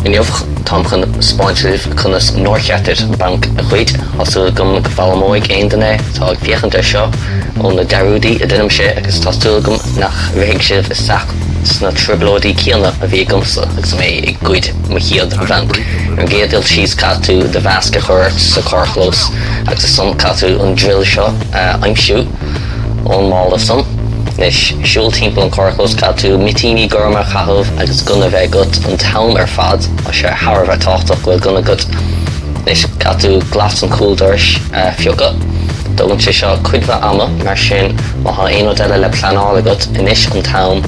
Inniu táim chun 'spáint libh conas nár cheart duit banc a ghoid. Tá súil agam go bhfoghlaimeoidh aon duine atá ag féachaint air seo ó na dearúdaí a deinimse agus tá súil agam nach rithfidh sibh isteach sna trioblóidí céanna a bhí agamsa agus mé ag goid mo chéad bhanc. Ar an gcéad dul síos caithfidh tú do mhasc a chur ort sa carrchlós agus ansan caithfidh tú an drill seo a aimsiú. ón mála san. Anois, siúl timpeall an carrchlós, caithfidh tú mitíní gorma a chaitheamh agus gunna a bheith agat an t-am ar fad, tá sé thar a bheith tábhachtach go bhfuil gunna agat. Anois, caithfidh tú glas an chúldorais a phiocadh. Tógann sé seo cuid mhaith ama, mar sin má tá aon rud eile le pleanáil agat, anois an t-am,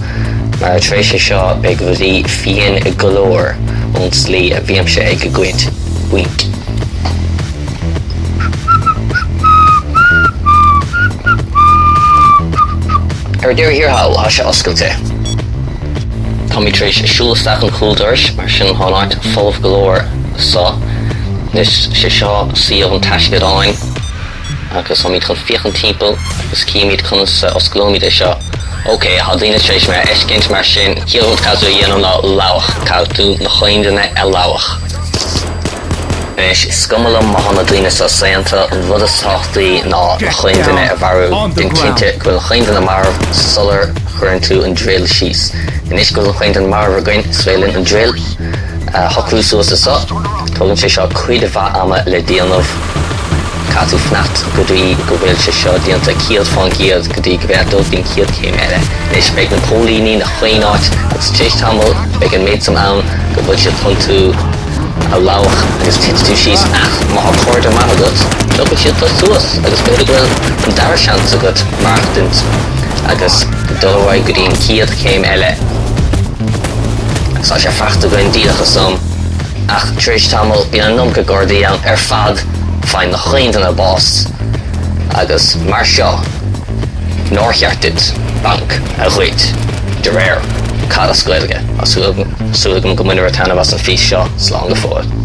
mar tar éis é seo beidh rudaí fiáin go leor ón tslí a bhímse ag goid bainc. Ar deireadh thiar thall, tá sé oscailte. Táimid tar éis siúl isteach an chúldorais, mar sin tá an áit folamh go leor anso. Anois, sé seo suíomh an taisceadáin agus táimid chun féachaint timpeall agus címid conas a osclóimid é seo. Ok, tá daoine tar éis mé a fheiscint, mar sin, chéad rud caithfidh tú a dhéanamh ná lamhach. Caithfidh tú na chaon duine a lamhach. Anois, is cuma liom má tá na daoine seo saonta, an rud is tábhachtaí ná na chaon duine a mharú. Déan cinnte go bhfuil an chaon duine marbh sular chuireann tú an drill síos. Anois go bhfuil an chaon duine marbh againn, is féidir linn an drill a shocrú suas anso. Tógann sé seo cuid mhaith ama le déanamh. Caithfidh tú fanacht go dtí go bhfuil sé seo déanta 100% go dtí go bhféadfaidh dul faoin chéad chéim eile. Anois beidh na póilíní na chaon áit agus tar éis tamaill beidh an méid san ann go bhfuil siad chun tú a lamhach agus titfidh tú síos ach má tá cairde maith agat piocfaidh siad tú suas agus b'fhéidir go bhfuil an dara seans agat maireachtaint agus dul ar aghaidh go dtí an chéad chéim eile. Agus tá sé faighte againn díreach ansan ach tar éis tamaill bíonn an iomarca gardaí ann ar fad faigheann na chaon duine bás agus mar seo nár cheart duit banc a ghoid de réir Cad as Gaeilge. Tá súil agam go mbainfidh taitneamh as an fís seo. Slán go fóill.